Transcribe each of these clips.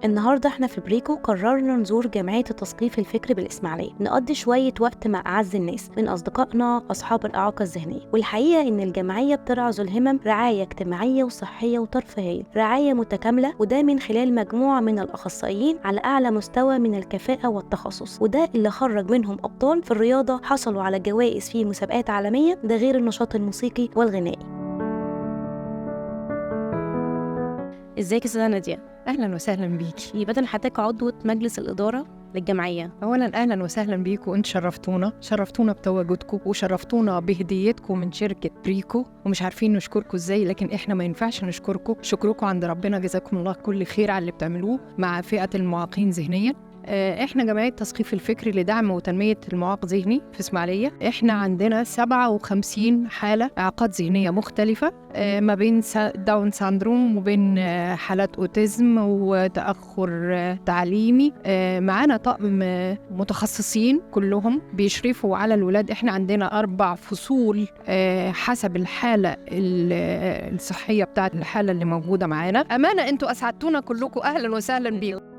النهاردة احنا في بريكو قررنا نزور جمعية التثقيف الفكري بالإسماعيلية، نقضي شوية وقت مع أعز الناس من أصدقائنا أصحاب الإعاقة الذهنية. والحقيقة إن الجمعية بترعى ذو الهمم رعاية اجتماعية وصحية وترفيهية، رعاية متكاملة، وده من خلال مجموعة من الأخصائيين على أعلى مستوى من الكفاءة والتخصص، وده اللي خرج منهم أبطال في الرياضة حصلوا على جوائز في مسابقات عالمية، ده غير النشاط الموسيقي والغنائي. ازيك يا استاذه ناديه؟ اهلا وسهلا بيكي. يبقى حضرتك عضوة مجلس الادارة للجمعية. اولا اهلا وسهلا بيكم، انتوا شرفتونا، شرفتونا بتواجدكم وشرفتونا بهديتكم من شركة بريكو، ومش عارفين نشكركم ازاي، لكن احنا ما ينفعش نشكركم، شكركم عند ربنا، جزاكم الله كل خير على اللي بتعملوه مع فئة المعاقين ذهنيا. احنا جمعية تثقيف الفكر لدعم وتنمية المعاق ذهني في اسماعيلية. احنا عندنا 57 حالة إعاقات ذهنية مختلفة، ما بين Down syndrome وبين حالات autism وتأخر تعليمي. معانا طقم متخصصين كلهم بيشرفوا على الولاد. احنا عندنا 4 فصول حسب الحالة الصحية بتاعت الحالة اللي موجودة معانا. أمانة انتوا أسعدتونا كلكم، أهلا وسهلا بيكم.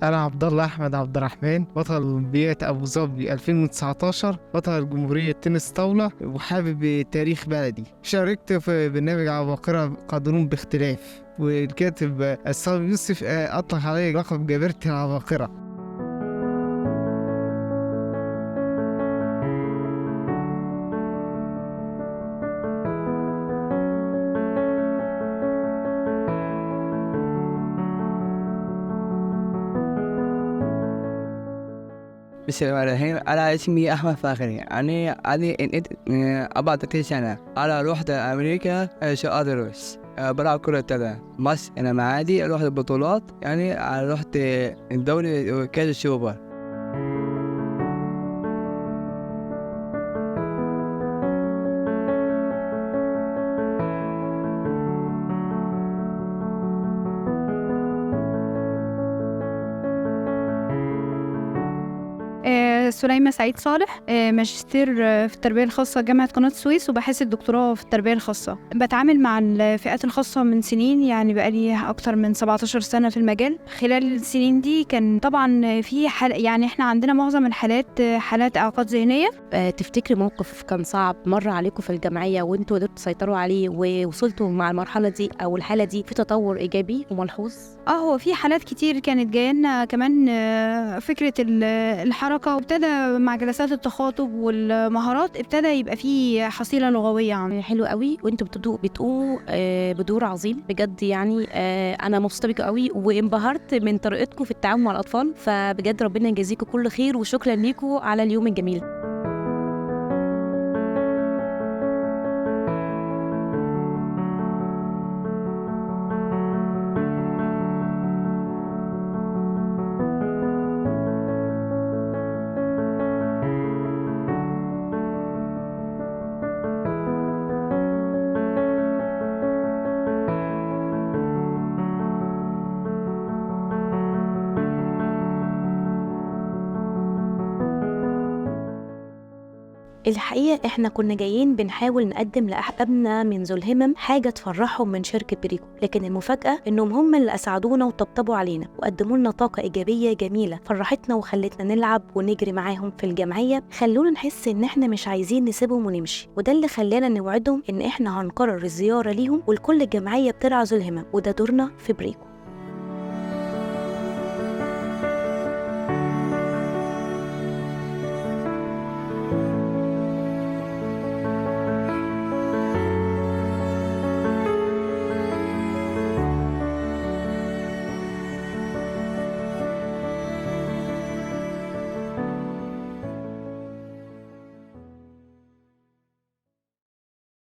أنا عبد الله أحمد عبد الرحمن، بطل أولمبياد أبو ظبي 2019، بطل جمهورية تنس طاولة، وحابب تاريخ بلدي. شاركت في برنامج عباقرة قادرون باختلاف، والكاتب الصالح يوسف أطلق علي لقب جبيرة العباقرة. بسم الله الرحمن الرحيم. أنا اسمي أحمد فاخري، أنا عندي 34 سنة. أنا رحت أمريكا عشان أدرس، بلعب كرة قدم بس. أنا معادي رحت البطولات، يعني رحت الدوري كأس السوبر. سليمة سعيد صالح، ماجستير في التربية الخاصة جامعة قناة السويس، وبحث الدكتوراه في التربية الخاصة. بتعامل مع الفئات الخاصة من سنين، يعني بقالي أكتر من 17 سنة في المجال. خلال السنين دي كان طبعا في يعني احنا عندنا معظم الحالات حالات إعاقات ذهنية. تفتكري موقف كان صعب مر عليكم في الجمعية وانتوا قدرتوا تسيطروا عليه ووصلتوا مع المرحلة دي أو الحالة دي في تطور إيجابي وملحوظ؟ هو في حالات كتير كانت جاية لنا، كمان فكرة الحركة، وابتدى مع جلسات التخاطب والمهارات ابتدى يبقى فيه حصيلة لغوية. يعني حلو قوي، وانتوا بتقوموا بدور عظيم بجد. يعني انا مبسوطة بيكم قوي وانبهرت من طريقتكم في التعامل مع الأطفال، فبجد ربنا يجازيكم كل خير، وشكرا ليكم على اليوم الجميل. الحقيقة احنا كنا جايين بنحاول نقدم لأحبابنا من ذو الهمم حاجة تفرحهم من شركة بريكو، لكن المفاجأة انهم هم اللي أسعدونا وطبطبوا علينا وقدموا لنا طاقة إيجابية جميلة فرحتنا وخلتنا نلعب ونجري معاهم في الجمعية. خلونا نحس ان احنا مش عايزين نسيبهم ونمشي، وده اللي خلانا نوعدهم ان احنا هنقرر الزيارة ليهم ولكل جمعية بترعى ذو الهمم، وده دورنا في بريكو.